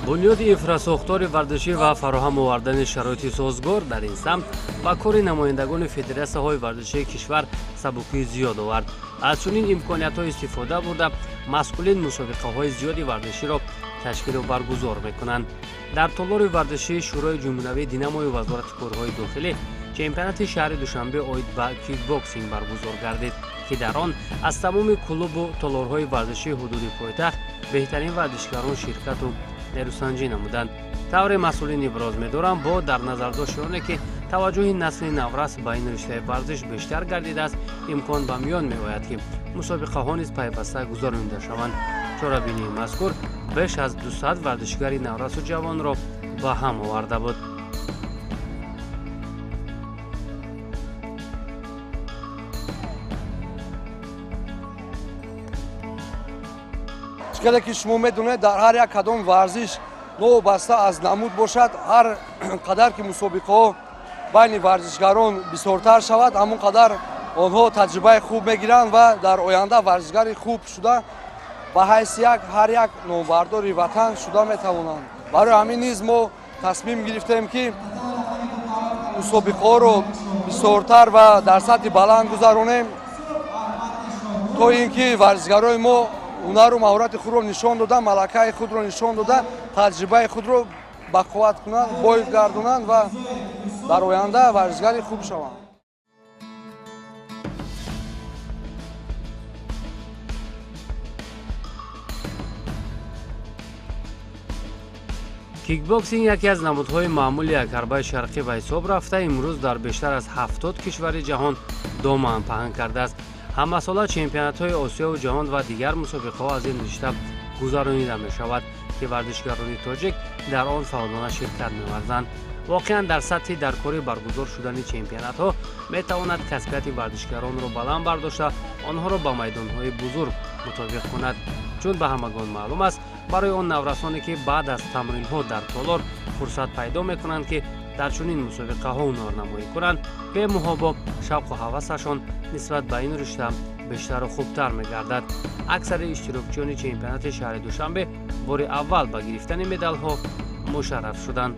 Бунёди инфрасохтори варзишӣ ва фароҳам овардани шароити созгор дар ин самт ба кори намояндагони федератсияҳои варзишии кишвар сабукии зиёд овард. Аз чунин имкониятҳо истифода бурда, масъулин мусобиқаҳои зиёди варзиширо ташкилу баргузор мекунанд. Дар толори варзишии Шӯрои ҷумҳуриявии Динамои Вазорати корҳои дохилӣ чемпионати шаҳри Душанбе оид ба кикбоксинг баргузор гардид, ки дар он аз тамоми клубу толорҳои варзишии ҳудуди пойтахт беҳтарин варзишгарон ширкату нерӯсанҷӣ намуданд. Тавре масъулин иброз медоранд, бо дар назардошти оне ки таваҷҷӯҳи насли наврас ба ин риштаи варзиш бештар гардидааст, имкон ба миён меояд, ки мусобиқаҳо низ пайваста гузаронида шаванд. Чорабинии мазкур беш аз 200 варзишгари наврасу ҷавонро ба ҳам оварда буд. Чӣ ки шумо медонед, дар ҳар як кадом варзиш, новобаста аз намуд бошад, ҳар қадар ки мусобиқаҳо байни варзишгарон бисёртар шавад, ҳамон қадар онҳо таҷрибаи хуб мегиранд ва дар оянда варзишгари хуб шуда, ба ҳайси як ҳар як номбардори ватан шуда метавонанд. Барои ҳамин низ мо тасмим гирифтем, ки мусобиқаҳоро бисёртар ва дар сатҳи баланд гузаронем, то ин ки варзишгарои мо ҳунару маҳорати худро нишон дода, малакаи худро нишон дода, таҷрибаи худро бақувват кунанд, бой гардонанд ва дар оянда варзишгари хуб шаванд. Кикбоксинг яке аз намудҳои маъмули якҳарбаи шарқӣ ба ҳисоб рафта, имрӯз дар бештар аз 70 кишвари ҷаҳон доман паҳн кардааст. Ҳамасола чемпионатҳои Осиёву ҷаҳон ва дигар мусобиқаҳо аз ин ришта гузаронида мешавад, ки варзишгарони тоҷик дар он фаъолона ширкат меварзанд. Воқеан, дар сатҳи даркорӣ баргузор шудани чемпионатҳо метавонад касбияти варзишгаронро баланд бардошта, онҳоро ба майдонҳои бузург мутобиқ кунад. Чун ба ҳамагон маълум аст, барои он наврасоне, ки баъд аз тамринҳо дар толор фурсат пайдо мекунанд, ки дар чунин мусобиқаҳо ҳунарнамоӣ кунанд, бемуҳобо шавқу ҳавасашон нисбат ба ин ришта бештару хубтар мегардад. Аксари иштирокчиёни чемпионати шаҳри Душанбе бори аввал ба гирифтани медалҳо мушарраф шуданд.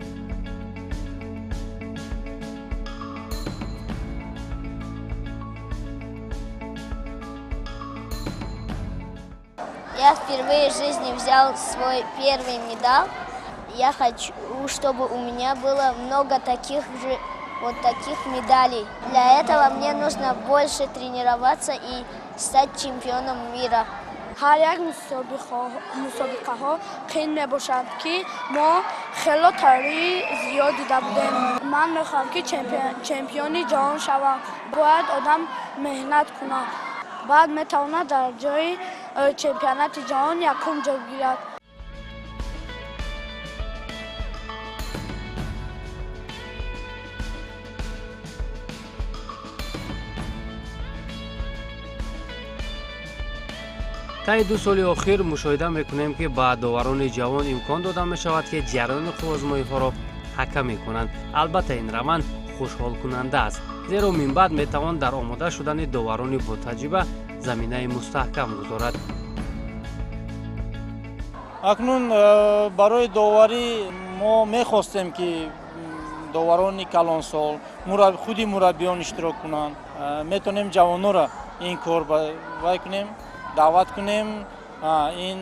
Я впервые в жизни взял свой первый медаль. Я хочу, чтобы у меня было много таких же вот таких медалей. Для этого мне нужно больше тренироваться и стать чемпионом мира. Ҳар як мусобиқаҳо қиин мебошад, ки мо хело тайёрии зиёд дида будем. Ман мехоҳам, ки чемпиони ҷаҳон шавам. Бояд одам меҳнат кунад, баъд метавонад дар ҷои чемпионати ҷаҳон якум ҷой гирад. Таи 2 соли охир мушоҳида мекунем, ки ба доварони ҷавон имкон дода мешавад, ки ҷараёни қувваозмоиҳоро ҳакамӣ кунанд. Албатта, ин раванд хушҳолкунанда аст, зеро минбаъд метавон дар омода шудани доварони ботаҷриба заминаи мустаҳкам гузорад. Акнун барои доварӣ мо мехостем, ки доварони калонсол, худи мураббиён иштирок кунанд. Метавонем ҷавононро ин кор вай кунем, даъват кунем, ин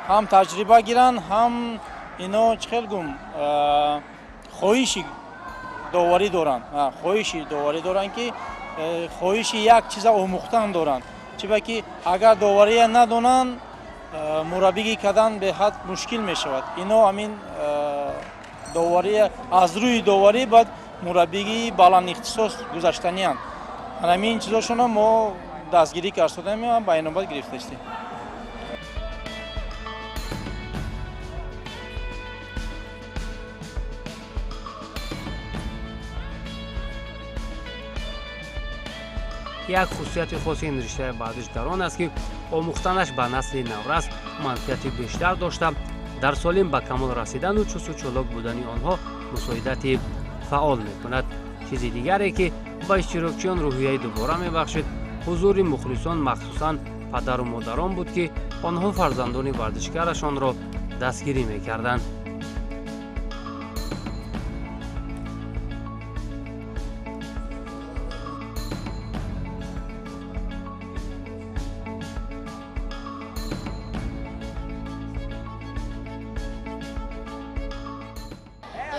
ҳам таҷриба гиранд, ҳам ино чӣ хел гум, хоҳиши доварӣ доранд, хоҳиши доварӣ доранд, ки хоҳиши як чиза омӯхтан доранд. Чиба ки агар довария надонанд, мураббигӣ кардан беҳад мушкил мешавад. Ино ҳамин довария, аз рӯи доварӣ баъд мураббигии баландихтисос гузаштаниянд. Ҳамин чизошонро мо дастгирӣ кардаем ва ба инобат гирифтаистем. Як хусусияти хоси ин риштаи варзиш дар он аст, ки омӯхтанаш ба насли наврас манфиати бештар дошта, дар солим ба камол расидану чусту чолок будани онҳо мусоидати фаъол мекунад. Чизи дигаре, ки ба иштирокчиён рӯҳияи дубора мебахшид, ҳузури мухлисон, махсусан падару модарон буд, ки онҳо фарзандони варзишгарашонро Дастгирӣ мекарданд.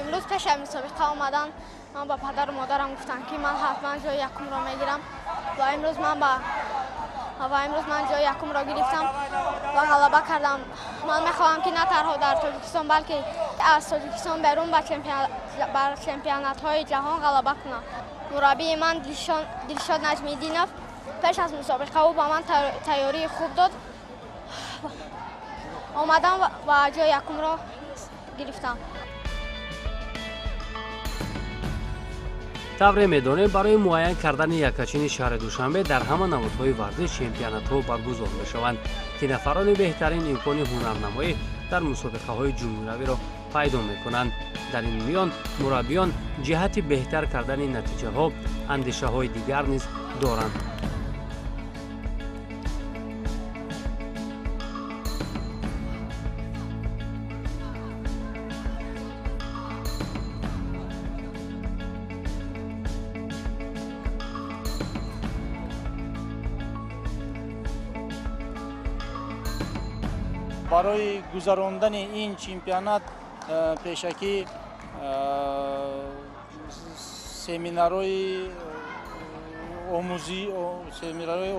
Имрӯз пеш аз мусобиқа омадан ман ба падару модарам гуфтам, ки ман ҳатман ҷои якумро мегирам ва имрӯз ман ҷои якумро гирифтам ва ғалаба кардам. Ман мехоҳам, ки на танҳо дар Тоҷикистон, балки аз Тоҷикистон берун бар чемпионатҳои ҷаҳон ғалаба кунам. Мураббии ман Дилшод Наҷмиддинов пеш аз мусобиқа ӯ ба ман тайёрии хуб дод. Омадам ва ҷои якумро гирифтам. Тавре медонем, барои муайян кардани якачини шаҳри Душанбе дар ҳама намудҳои варзиш чемпионатҳо баргузор мешаванд, ки нафарони беҳтарин имкони ҳунарнамоӣ дар мусобиқаҳои ҷумҳуриявиро пайдо мекунанд. Дар ин миён мураббиён ҷиҳати беҳтар кардани натиҷаҳо андешаҳои дигар низ доранд. Барои гузарондани ин чемпионат пешакӣ семинарҳои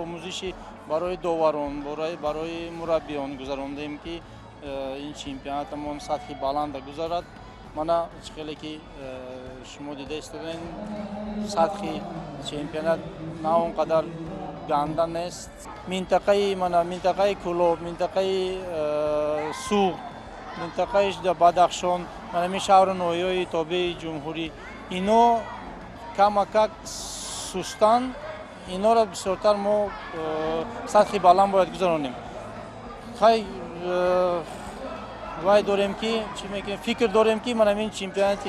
омӯзишӣ барои доварон, барои мураббиён гузарондем, ки ин чемпионатамон сатҳи баланда гузарад. Мана чӣ хеле ки шумо дида истодаед, сатҳи чемпионат на он қадар ганда нест. Минтақаи мана минтақаи Кӯлоб, минтақаи Суғд, минтақаи Бадахшон, мана ин шаҳру ноҳияҳои тобеи ҷумҳурӣ, ино камакак сустанд. Инора бисёртар мо сатҳи баланд бояд гузаронем. Хай вай дорем, ки чӣ мекунем, фикр дорем, ки мана ин чемпионати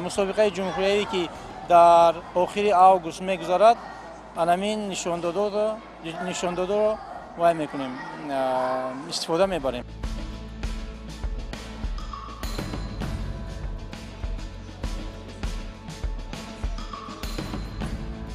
мусобиқаи ҷумҳуриявӣ, ки дар охири август мегузарад, анамин нишондодоро вай мекунем, истифода мебарем.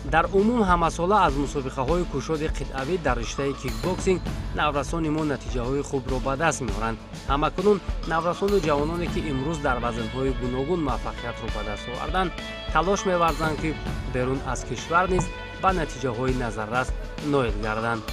Дар умум ҳамасола аз мусобиқаҳои кушоди қитъавӣ дар риштаи кикбоксинг наврасони мо натиҷаҳои хубро ба даст меоранд. Ҳамакунун наврасону ҷавононе, ки имрӯз дар вазнҳои гуногун муваффақиятро ба даст оварданд, талош меварзанд, ки берун аз кишвар низ ба натиҷаҳои назаррас ноил гарданд.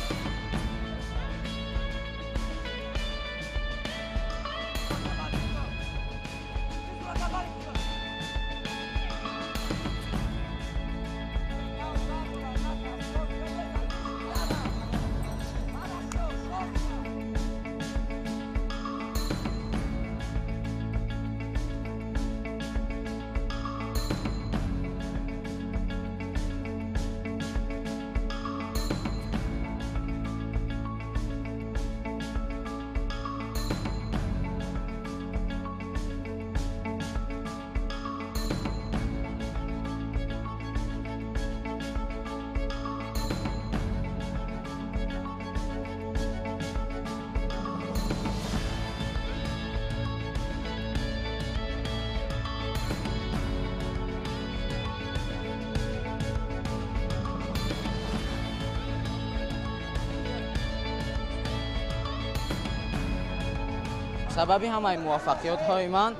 Сабаби ҳамаи муваффақиятҳои ман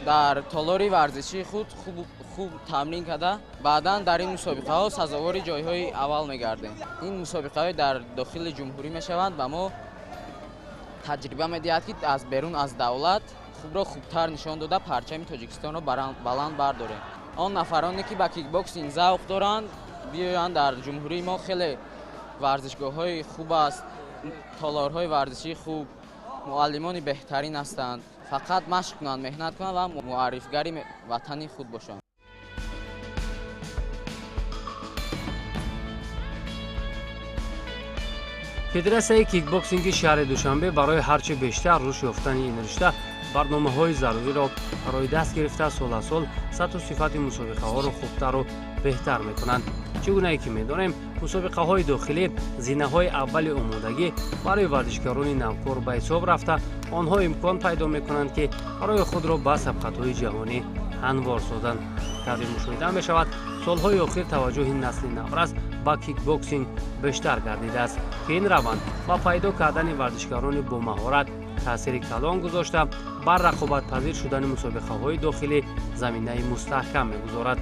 дар толори варзишии худ хуб тамрин карда, баъдан дар ин мусобиқаҳо сазовори ҷойҳои аввал мегардем. Ин мусобиқаҳо дар дохили ҷумҳурӣ мешаванд ва мо таҷриба медиҳад, ки аз берун аз давлат хубро хубтар нишон дода парчами Тоҷикистонро баланд бардорем. Он нафароне, ки ба кикбоксинг завқ доранд, биёянд. Дар ҷумҳурии мо хеле варзишгоҳҳои хуб аст, толорҳои варзишии хуб, муаллимони беҳтарин ҳастанд. Фақат машқ кунанд, меҳнат кунанд ва муаррифгари ватани худ бошанд. Федератсияи кикбоксинги шаҳри Душанбе барои ҳарчи бештар рушд ёфтани ин ришта Барномаҳои заруриро барои даст гирифта, сол аз сол сатҳу сифати мусобиқаҳоро хубтару беҳтар мекунанд. Чӣ гунае ки медонем, мусобиқаҳои дохилӣ зинаҳои аввали омодагӣ барои варзишгарони навкор ба ҳисоб рафта, онҳо имкон пайдо мекунанд, ки роҳи худро ба сабқатҳои ҷаҳонӣ ҳамвор созанд. Тавре мушоҳида мешавад, солҳои охир таваҷҷӯҳи насли наврас ба кикбоксинг бештар гардидааст, ки ин раванд ба пайдо кардани варзишгарони бомаҳорат таъсири калон гузошта, бар рақобатпазир шудани мусобиқаҳои дохилӣ заминаи мустаҳкам мегузорад.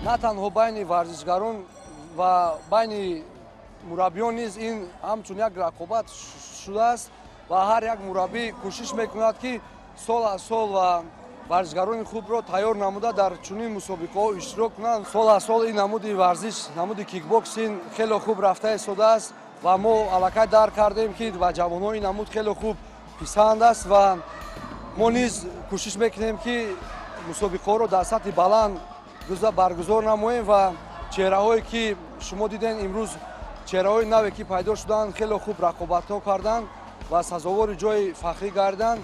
На танҳо байни варзишгарон ва байни мураббиён низ ин ҳамчун як рақобат шудааст ва ҳар як мураббӣ кӯшиш мекунад, ки сол аз сол ва варзишгарони хубро тайёр намуда, дар чунин мусобиқаҳо иштирок кунанд. Сол аз сол ин намуди варзиш, намуди кикбоксинг хеле хуб рафта истодааст ва мо аллакай дарк кардем, ки ба ҷавонҳо ин намуд хеле хуб писанд аст ва мо низ кӯшиш мекунем, ки мусобиқаҳоро дар сатҳи баланд баргузор намоем ва чеҳраҳое ки шумо дидем имрӯз, чеҳраҳои наве ки пайдо шуданд, хеле хуб рақобатҳо карданд ва сазовори ҷои фахрӣ гарданд.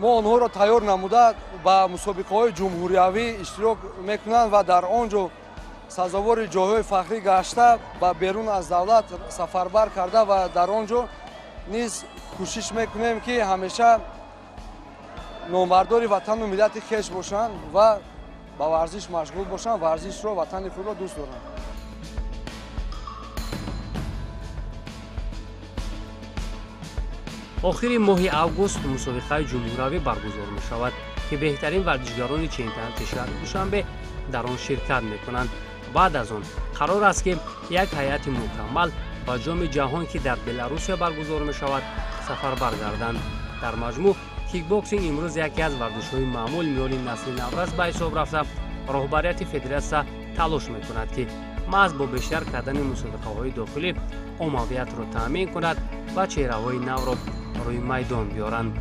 Мо онҳоро тайёр намуда, ба мусобиқаҳои ҷумҳуриявӣ иштирок мекунанд ва дар он ҷо сазовори ҷойҳои фахрӣ гашта, ба берун аз давлат сафарбар карда ва дар он ҷо низ кӯшиш мекунем, ки ҳамеша номбардори ватану миллати хеш бошанд ва ба варзиш машғул бошанд, варзишро, ватани худро дӯст доранд. Охири моҳи август мусобиқаи ҷумҳуравӣ баргузор мешавад, ки беҳтарин варзишгарони чемпионати шаҳри Душанбе дар он ширкат мекунанд. Баъд аз он қарор аст, ки як ҳайати мукаммал ба Ҷоми ҷаҳон, ки дар Беларусия баргузор мешавад, сафарбар гарданд. Дар маҷмӯъ, кикбоксинг имрӯз яке аз варзишҳои маъмул миёни насли наврас ба ҳисоб рафта, роҳбарияти федератсия талош мекунад, ки маҳз бо бештар кардани мусобиқаҳои дохилӣ оммавиятро таъмин кунад ва чеҳраҳои навро рӯи майдон биёранд.